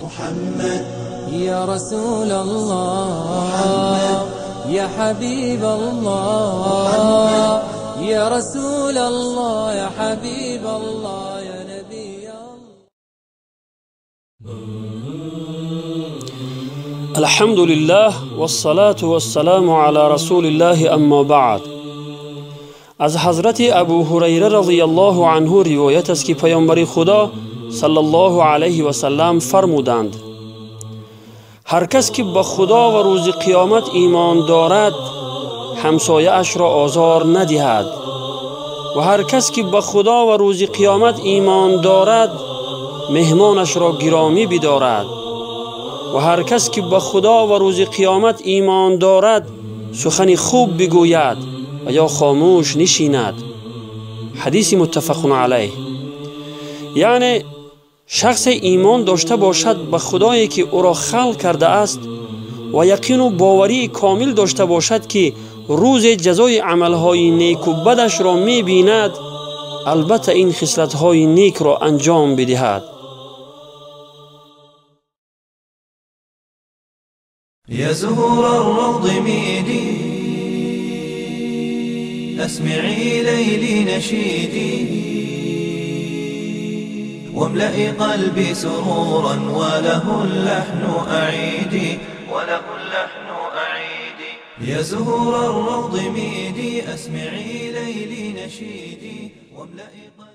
محمد يا رسول الله يا حبيب الله يا رسول الله يا حبيب الله يا نبي الله. الحمد لله والصلاة والسلام على رسول الله اما بعد. از حضرت ابو هریره رضی الله عنه روایت است که پیامبر خدا صلی الله علیه و سلم فرمودند: هر کس که به خدا و روز قیامت ایمان دارد همسایه اش را آزار ندهد و هر کس که به خدا و روز قیامت ایمان دارد مهمانش را گرامی بدارد و هر کس که به خدا و روز قیامت ایمان دارد سخن خوب بگوید و یا خاموش نشیند. حدیث متفق علیه. یعنی شخص ایمان داشته باشد به خدایی که او را خلق کرده است و یقین و باوری کامل داشته باشد که روز جزای عملهای نیک و بدش را می‌بیند، البته این خصلت‌های نیک را انجام بدهد. يا زهور الروض ميدي أسمعي ليلي نشيدي واملئي قلبي سرورا وله اللحن أعيدي وله اللحن أعيدي. يا زهور الروض ميدي أسمعي ليلي نشيدي واملئي قلبي.